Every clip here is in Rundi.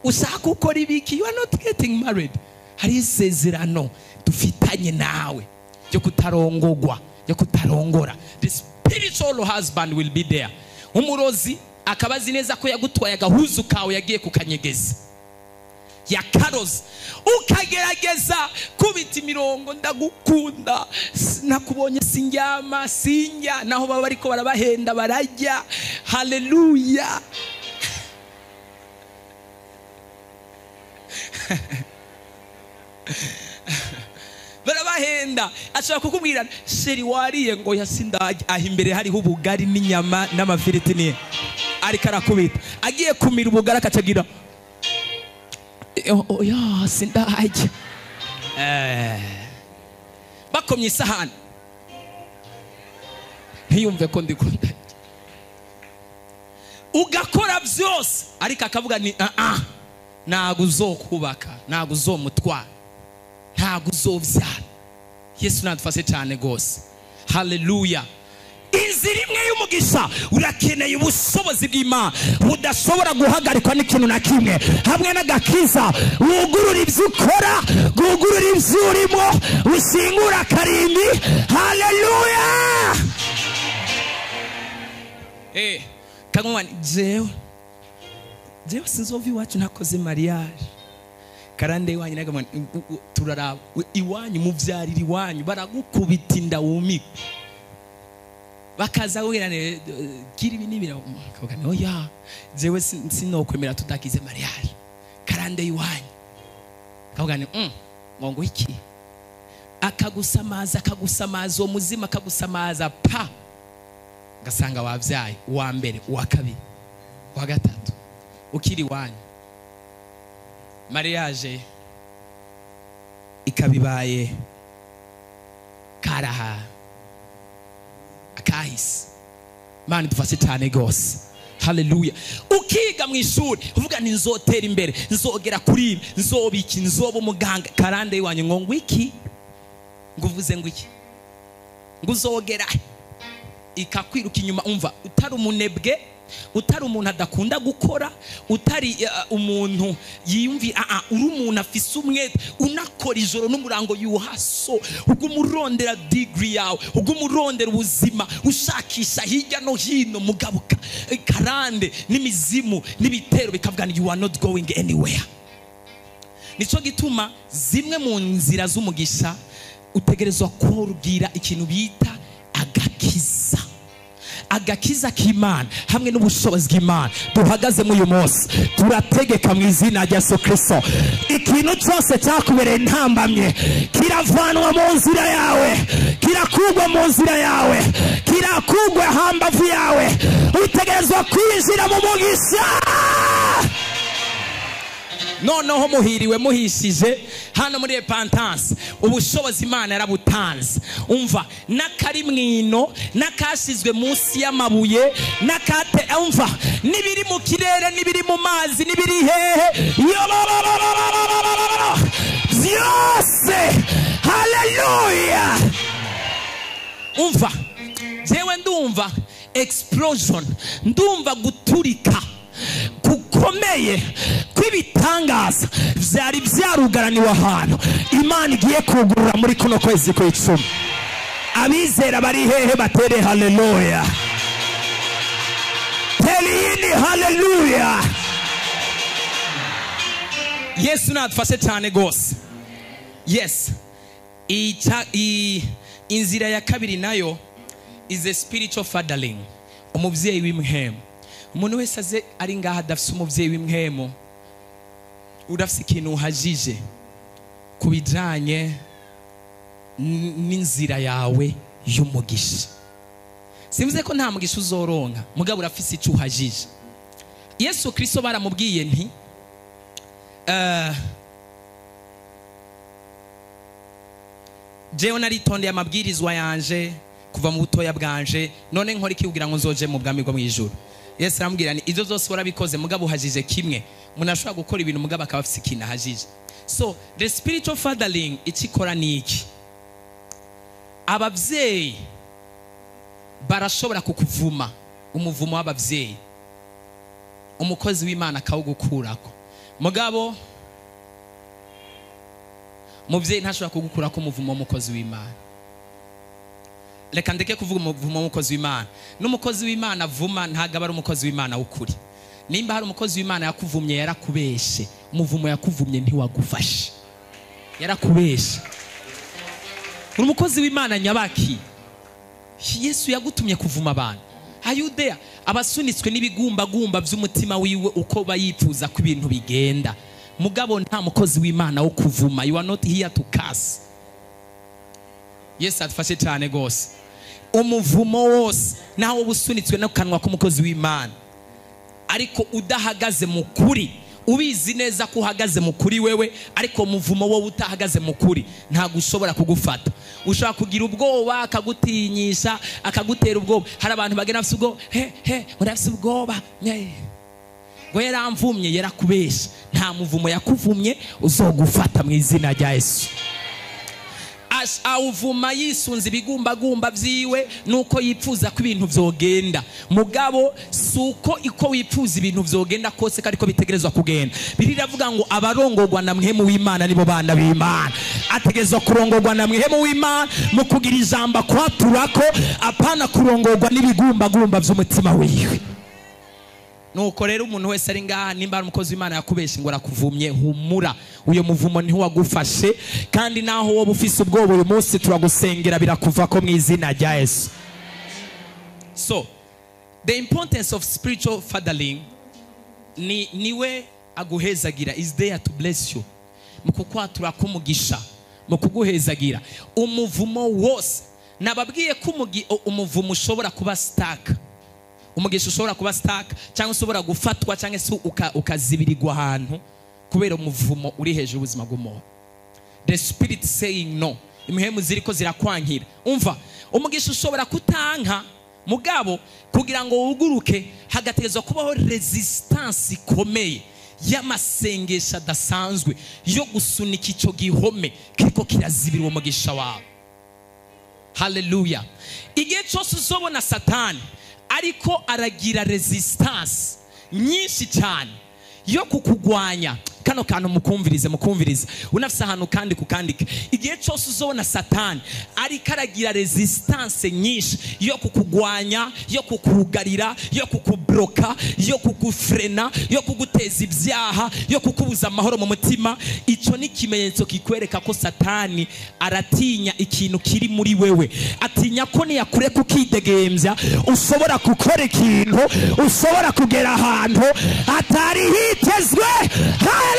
Ushaka ukora ibiki? You are not getting married. Hari isezerano dufitanye nawe ryo kutarongogwa, ryo kutarongora. The spiritual husband will be there. Umurozi akabazi neza ko yagutwaye agahuzu kawe yagiye kukanyegeza. Yakaroze ukagerageza kubita imirongo, ndagukunda, nakubonye sinjyama sinjya, naho baba bariko barabahenda barajya. Haleluya. Barabahenda, ashobora kukubwira sheri wariye ngo yasindajya, aho imbere hariho ubugari n'inyama n'amafiriti niye ariko arakubita, agiye kumira ubugari akacagira oya sindajya. Bakomye isahani ntiyumve ko ndikunda, ugakora byose ariko akavuga ni ntago uzokubaka, ntago uzomutwara, ntago uzobyara. Yesu nadufashe cyane gose. Haleluya. Inzira imwe y'umugisha, urakeneye ubushobozi bw'Imana budashobora guhagarikwa n'ikintu na kimwe, hamwe n'agakiza wugurura ibyo ukora, wugurura ibyo urimo, usingura karimbi. Haleluya. Kagumani jewe sinzova iwacu ntakoze mariage. Karande iwanyu nagamani turaraba iwanyu muvyarira iwanyu baragukubita inda wumika. Bakaza kugira kiri ibi nibira kavuga oya jewe sinokwemera tudakize mariage. Karande iwanyu kavuga ni ngo iki akagusamaza, akagusamaza uwo muzima, akagusamaza pa, gasanga wabyaye uwa mbere, uwa kabiri, uwa gatatu, ukiri iwanyu. Mariage ikabibaye karaha akahise. Mani dufashe cyane gose. Haleluya. Ukiga mu ishuri uvuga ni nzotera imbere, nzogera kuri ibi, nzobiki, nzoba umuganga. Karande iwanyu ngo ngwiki, nguvuze ngwiki, nguzogera, ikakwiruka inyuma. Umva utari umunebwe, utari umuntu adakunda gukora, utari umuntu yiyumvira, uri umuntu afise umwete, unakora ijoro n'umurango yuhaso, ugumurondera degree yawe, ugumurondera ubuzima, ushakisha hirya no hino, mugabuka karande n'imizimu n'ibitero bikavuga you are not going anywhere. Nico gituma zimwe mu nzira z'umugisha utegerezwa kubwira ikintu bita agakiza. Agakiza k'Imana hamwe n'ubushobozi bw'Imana duhagaze mu uyu munsi, turategeka mu izina rya Yesu Kristo, ikintu cyose cyakubereye intambamye kiravanwa mu nzira yawe, kirakugwa mu nzira yawe, kirakugwa hambavu yawe. Utegerezwa kwinjira mu mugisha. Noneho muhiriwe muhishije hano muri repentance, ubushobozi Imana yarabutanze. Umva nakari mwino, nakashizwe munsi y'amabuye, nakate, umva nibiri mu kirere, nibiri mu mazi, nibiri hehe byose. Haleluya. Umva jewe ndumva explosion, ndumva guturika gukomeye kw'ibitangaza byari byarugaraniwe ahantu Imana igiye kugurura muri kuno kwezi kw'icumi. Abizera bari hehe batere haleluya, teriyini haleluya. Yesu nadufashe cyane gose. Yes, inzira ya kabiri nayo is a spiritual fathering, umuvyeyi w'imhemu. Umuntu wese aze ari ngaha adafise umuvyeyi w'imhemu, urafise ikintu uhajije kubijanye n'inzira yawe y'umugisha. Simvuze ko nta mugisha uzoronka, mugabo urafise ico uhajije. Yesu Kristo baramubwiye nti jewe naritondeye amabwirizwa yanje kuva mu butoya bwanje, none nkora iki kugira ngo nzoje mu bwami bwo mu ijuru? Yesu aramubwira ni ivyo byose warabikoze, mugabo uhajije kimwe. Umuntu ashobora gukora ibintu mugabo akaba afise ikintu ahajije. So the spiritual fathering ikikora ni iki? Abavyeyi barashobora kukuvuma, umuvumo w'abavyeyi, umukozi w'Imana akawugukurako. Mugabo muvyeyi ntashobora kugukura ko umuvumo w'umukozi w'Imana. Reka ndeke kuvuga umuvumo w'umukozi w'Imana. N'umukozi w'Imana avuma ntago aba ari umukozi w'Imana w'ukuri. Nimba hari umukozi w'Imana yakuvumye yarakubeshe, umuvumo yakuvumye ntiwagufashe, yarakubeshe. Uri umukozi w'Imana nyabaki? Yesu yagutumye kuvuma abantu. Ayudea abasunitswe n'ibigumbagumba by'umutima wiwe uko bayipfuza ko ibintu bigenda. Mugabo nta mukozi w'Imana wo kuvuma. You are not here to curse. Yesu adufashe cyane gose. Umuvumo wose naho ubusunitswe no kanwa k'umukozi w'Imana, ariko udahagaze mu kuri, ubizi neza ko uhagaze mu kuri wewe, ariko umuvumo wowe utahagaze mu kuri ntago ushobora kugufata. Ushobora kugira ubwoba akagutinyisha, akagutera ubwoba. Hari abantu bagenda bafite ubwoba, he he urafite ubwoba, ngo yaramvumye, yarakubesha. Nta muvumo yakuvumye uzogufata mu izina rya Yesu. Awuvuma yisunze ibigumbagumba vyiwe nuko yipfuza ko ibintu vyogenda. Mugabo suko iko wipfuza ibintu vyogenda kose kariko bitegerezwa kugenda. Biriravuga ngo abarongorwa na mwemu w'Imana nibo bana b'Imana. Ategerezwa kurongorwa na mwemu w'Imana mu kugira ijambo kwaturako, apana kurongorwa n'ibigumbagumba vy'umutima wiwe. Nuko rero umuntu wese ari ngaha, nimba ari umukozi w'Imana yakubeshe ngo arakuvumye, humura, uyo muvumo ntiwagufashe. Kandi naho wowe ufise ubwoba uyu munsi turagusengera birakuvako mu izina rya Yesu. So the importance of spiritual fathering ni niwe aguhezagira, is there to bless you, mu kukwatura kumugisha, mu kuguhezagira. Umuvumo wose nababwiye ko umuvumo ushobora kuba stuck, umugisha ushobora kuba stuck, cyangwa ushobora gufatwa, cyangwa se ukazibirirwa ahantu kubera umuvumo uri hejuru ubuzima bw'umuntu. The spirit saying no, imihemu ziriko zirakwankira. Umva, umugisha ushobora kutanka, mugabo kugira ngo wuguruke hagategezwa kubaho resistance ikomeye y'amasengesho adasanzwe yo gusunika icyo gihome kiriko kirazibira uwo mugisha wawe. Hallelujah. Igihe cyose uzobona Satani ariko aragira resistance nyinshi cyane yo kukugwanya, kano kantu mukumvirize, mukumvirize, unafise ahantu kandi kukandika. Igihe cyose uzobona Satani ariko aragira resistance nyinshi yo kukugwanya, yo kukugarira, yo kukubloka, yo kukufrena, yo kuguteza ibyaha, yo kukubuza amahoro mu mutima, ico ni kimenyetso kikwereka ko Satani aratinya ikintu kiri muri wewe. Atinya ko niyakureka ukidegembya ushobora gukora ikintu, ushobora kugera ahantu atari hitezwe. Hallelujah!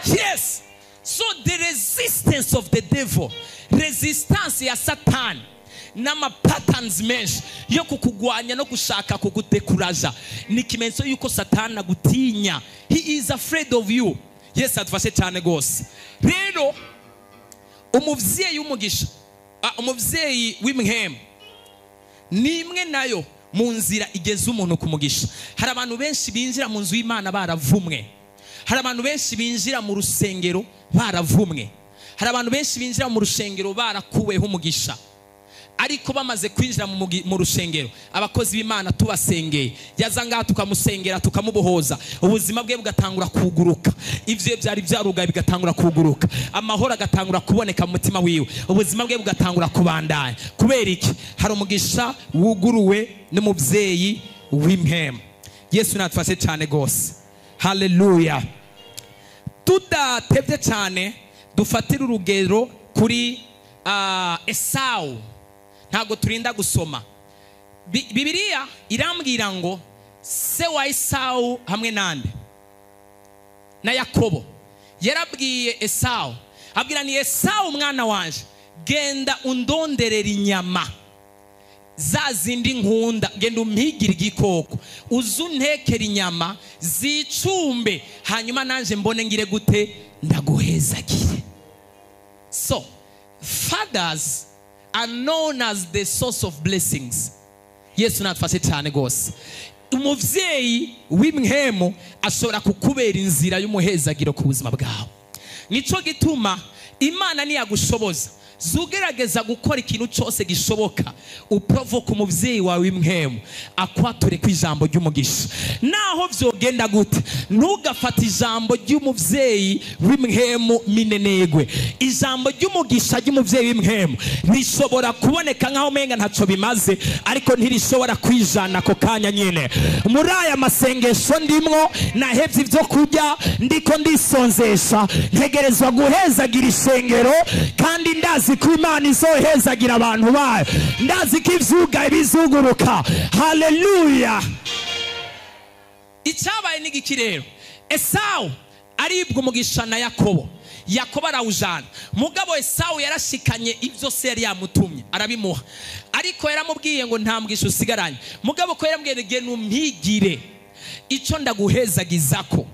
Yes. So the resistance of the devil, resistance ya Satan, n'ama patterns menshi yo kukugwanya no gushaka kugudekuraja, ni kimenyetso yuko Satan agutinya. He is afraid of you. Yes, adufashe cyane gose. Rero umuvyeyi w'umugisha, umuvyeyi w'imhemu ni imwe nayo mu nzira igeza umuntu kumugisha. Hari abantu benshi binjira mu nzu y'Imana baravumwe. Hari abantu benshi binjira mu rusengero baravumwe. Hari abantu benshi binjira mu rusengero barakuweho umugisha. Ariko bamaze kwinjira mu rusengero, abakozi b'Imana tubasengeye, yaza ngaha tukamusengera tukamubohoza, ubuzima bwe bugatangura kuguruka, ivyo byari byarugaye bigatangura kuguruka, amahoro agatangura kuboneka mu mutima wiwe, ubuzima bwe bugatangura kubandanya. Kubera iki? Hari umugisha wuguruwe n'umuvyeyi w'impemu. Yesu natufashe cyane gose. Hallelujah. Tudatevye cyane dufatira urugero kuri Esau. Ntago turinda gusoma. Bibiliya irambwira ngo se wa Esau hamwe nande na Yakobo yarabwiye Esau, abwira ni Esau mwana wanje, genda undonderera inyama za zindi nkunda, genda umpigire igikoko, uzuntekera inyama zicumbe, hanyuma nanje mbone ngire gute ndaguhezagire. So fathers are known as the source of blessings. Yesu natufashe cyane gose. Umuvyeyi w'imhemu ashobora kukubera inzira y'umuhezagiro ku buzima bwawe. Nico gituma Imana niyagushoboza Zugerageza gukora ikintu cyose gishoboka uprovoka umuvyeyi wawe w'impwemu akwature ku ijambo ry'umugisha. Naho vyogenda gute, ntugafate ijambo ry'umuvyeyi w'impwemu minenegwe. Ijambo ry'umugisha ry'umuvyeyi w'impwemu rishobora kuboneka nkaho umenga ntaco bimaze, ariko ntirishobora kwijana ako kanya nyine. Muri aya masengesho ndimwo nahevye ivyo kurya, ndiko ndisonzesha, ntegerezwa guhezagira ishengero, kandi ndazi ko Imana izohezagira abantu bayo, ndazi ko ivyuga bizuguruka. Haleluya. Icyabaye ni giki rero? Esawu aribwa umugisha na Yakobo, Yakobo arawujana. Mugabo Esawu yarashikanye ibyo se yari yamutumye arabimuha, ariko yaramubwiye ngo nta mugisha usigaranye. Mugabo ko yaramubwiye genda umpigire ico ndaguhezagizako,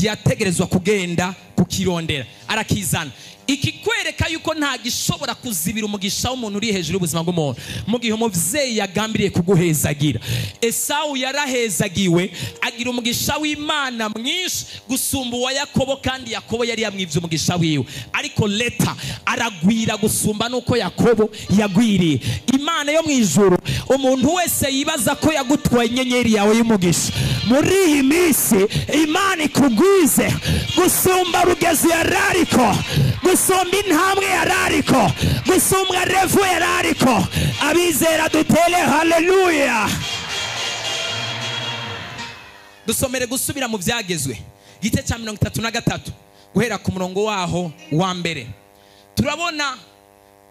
yategerezwa kugenda kukirondera arakizana. Ikikwereka yuko nta gishobora kuzibira umugisha w'umuntu uri hejuru y'ubuzima bw'umuntu mu gihe umuvyeyi yagambiriye kuguhezagira. Esawu yarahezagiwe agira umugisha w'Imana mwinshi gusumba uwa Yakobo, kandi Yakobo yari yamwivye umugisha wiwe, ariko leta aragwira gusumba nuko Yakobo yagwiriye. Imana yo mwijuru, umuntu wese yibaza ko yagutwaye inyenyeri yawe y'umugisha, muri iyi minsi Imana ikugwize gusumba rugezi yarariko, gusumba intambwe yarariko, gusumba revu yarariko. Abizera dutere haleluya. Dusomere gusubira mu byagezwe igice cya 33 guhera ku murongo waho wa mbere. Turabona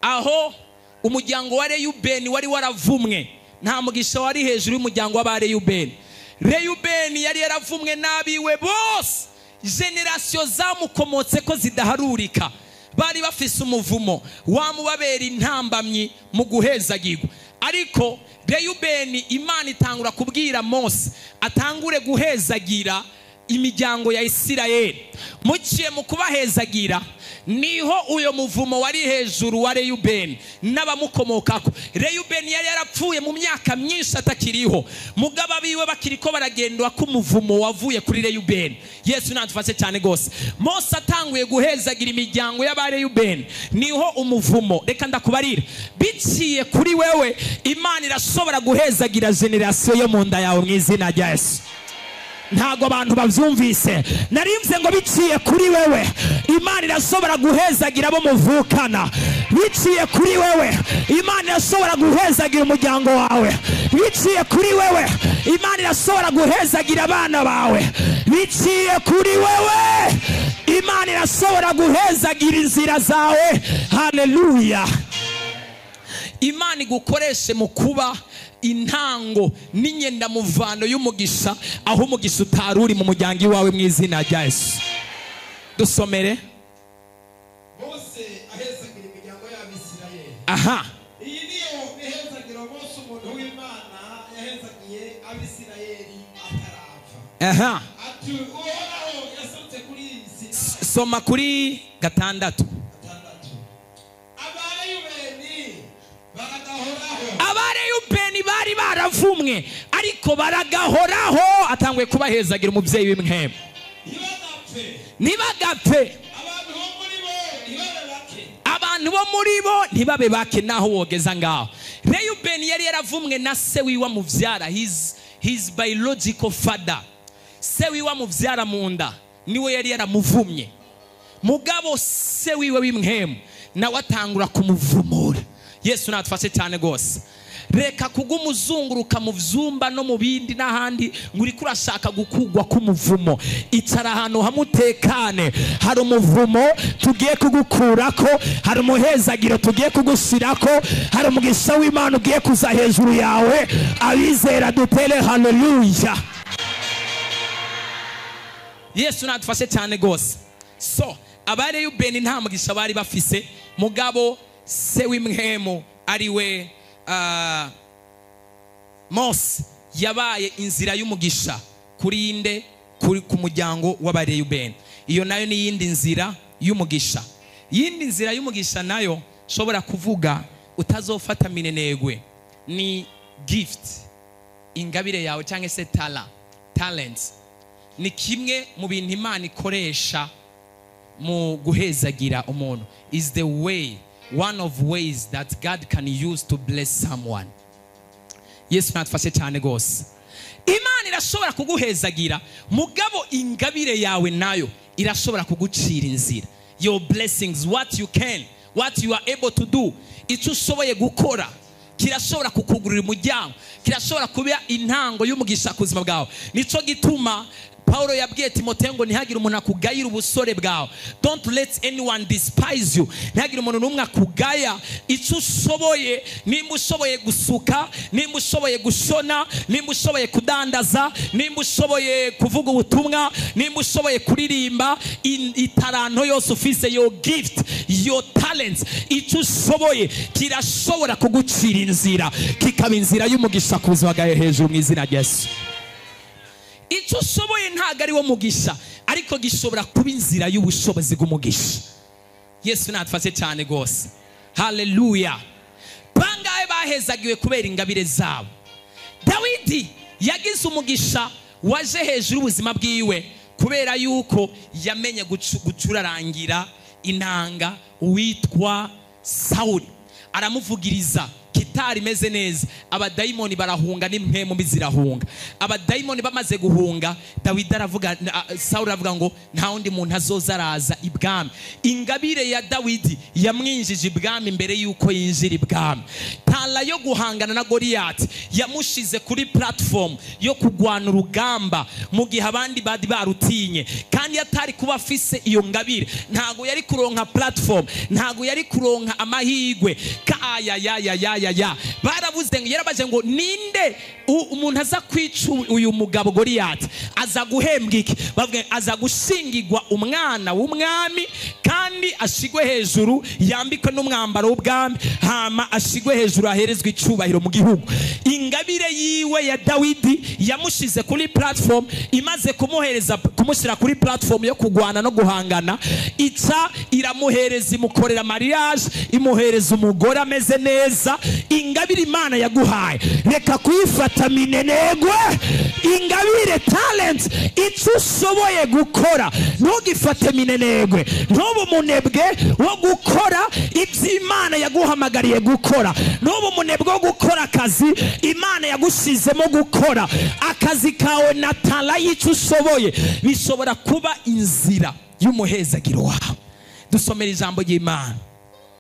aho umuryango wa Reyubeni wari waravumwe, nta mugisha wari hejuru y'umuryango wa Reyubeni. Reyubeni yari yaravumwe n'abiwe bose, generasiyo zamukomotse ko zidaharurika, bari bafise umuvumo wamubabera intambamyi mu guhezagirwa. Ariko Reyubeni Imana itangura kubwira Mose atangure guhezagira imiryango ya Isirayeli. Muciye mu kubahezagira niho uyo muvumo wari hejuru wa Reyubeni n'abamukomokako. Reyubeni yari yarapfuye mu myaka myinshi atakiriho, mugabo abiwe bakiriko baragendwa ko umuvumo wavuye kuri Reyubeni. Yesu natufashe cyane gose. Mose atanguye guhezagira imiryango y'abareyubeni niho umuvumo, reka ndakubarira, biciye kuri wewe Imana irashobora guhezagira generasiyo yo mu nda yawe mu izina rya Yesu. Ntago abantu bavyumvise, narimvye ngo biciye kuri wewe Imana irashobora guhezagira abo muvukana, biciye kuri wewe Imana irashobora guhezagira umuryango wawe, biciye kuri wewe Imana irashobora guhezagira abana bawe, biciye kuri wewe Imana irashobora guhezagira inzira zawe. Haleluya. Imana igukoreshe mu kuba intango n'inyenda muvano y'umugisha, aho umugisha utaruri mu muryango iwawe mu izina rya Yesu. Dusomere. Mose ahezagira imiryango y'Abisirayeli. Aha. Iyi niyo mihezagiro Mose umuntu w'Imana yahezagiye Abisirayeli atarapfa. Aha. Ati Uhoraho yaserutse kuri Sinayi. Soma kuri 6. Abareyubeni baragahoraho. Abareyubeni bari baravumwe ariko baragahoraho. Atanguye kubahezagira umuvyeyi w'imwemu. Ntibagapfe. Abantu bo muri bo ntibabe bake naho wogeza ngaho. Reyubeni yari yaravumwe na se wiwe muvyara, his biological father. Se wiwe muvyara mu nda niwe yari yaramuvumye. Mugabo se wiwe w'imwemu nawe atangura kumuvumura. Yesu natufashe cyane gose. Reka kugumuzunguruka mu vyumba no mu bindi n'ahandi ngo uriko urashaka gukugwa k'umuvumo. Icara ahantu hamutekane, hari umuvumo tugiye kugukurako, hari umuhezagiro tugiye kugushirako, hari umugisha w'Imana ugiye kuza hejuru yawe. Abizera dutere haleluya. Yesu natufashe cyane gose. So abareyubeni nta mugisha bari bafise, mugabo se w'imwemu ariwe Mose yabaye inzira y'umugisha kuri inde, kuri ku muryango w'abareyubeni. Iyo nayo ni yindi nzira y'umugisha. Yindi nzira y'umugisha nayo shobora kuvuga utazofata minenegwe ni gift, ingabire yawe cyangwa se talents. Ni kimwe mu bintu Imana ikoresha mu guhezagira umuntu, is the way. One of ways that God can use to bless someone. Yesu natufashe cyane gose. Imana irashobora kuguhezagira, mugabo ingabire yawe nayo irashobora kugucira inzira. Your blessings, what you can, what you are able to do, icyo ushoboye gukora kirashobora kukugurira umuryango, kirashobora kuba intango y'umugisha ku buzima bwawe. Nico gituma Paulo yabwiye Timoteyo ngo ntihagire umuntu akugayira ubusore bwawe. Don't let anyone despise you. Ntihagire umuntu n'umwe akugaya icyo ushoboye. Nimba ushoboye gusuka, nimba ushoboye gushona, nimba ushoboye kudandaza, nimba ushoboye kuvuga ubutumwa, nimba ushoboye kuririmba, itaranto yose ufise, your gift, your talents, icyo ushoboye kirashobora kugucira inzira, kikaba inzira y'umugisha ku buzima bwawe hejuru mu izina rya Yesu. Icyo ushoboye ntabwo ari wo mugisha, ariko gishobora kuba inzira y'ubushobozi bw'umugisha. Yesu natufashe cyane gose. Haleluya. Bangahe bahezagiwe kubera ingabire zabo? Dawidi yagize umugisha waje hejuru y'ubuzima bwiwe kubera yuko yamenye gucurarangira inanga witwa Sawuli, aramuvugiriza kitari imeze neza, abadayimoni barahunga n'impwemu mbi zirahunga. Abadayimoni bamaze guhunga, Dawidi aravuga, Sawuli aravuga ngo nta wundi muntu azoza araza ibwami. Ingabire ya Dawidi yamwinjije ibwami mbere yuko yinjira ibwami. Tala yo guhangana na Goliyati yamushize kuri platform yo kugwana urugamba mu gihe abandi bari barutinye. Kandi atari kuba afise iyo ngabire, ntago yari kuronka platform, ntago yari kuronka amahigwe. Ka ya ya ya ya ya ya baravuze ngo, yarabaje ngo ninde umuntu aza kwica uyu mugabo Goliyati, aza guhembwa iki? Bavuga aza gushingirwa umwana w'umwami, kandi ashigwe hejuru, yambikwe n'umwambaro w'ubwami, hama ashigwe hejuru aherezwe icubahiro mu gihugu. Ingabire yiwe ya Dawidi yamushize kuri platform, imaze kumuhereza kumushyira kuri platform yo kugwana no guhangana, ica iramuhereza, imukorera mariage, imuhereza umugore ameze neza. Ingabire Imana yaguhaye reka kuyifata minenegwe. Ingabire, talent, icyo ushoboye gukora ntugifate minenegwe, ntube umunebwe wo gukora ibyo Imana yaguhamagariye gukora, ntube umunebwe wo gukora akazi Imana yagushizemo gukora. Akazi kawe na tala y'icyo ushoboye bishobora kuba inzira y'umuhezagiro wawe. Dusomera ijambo ry'Imana.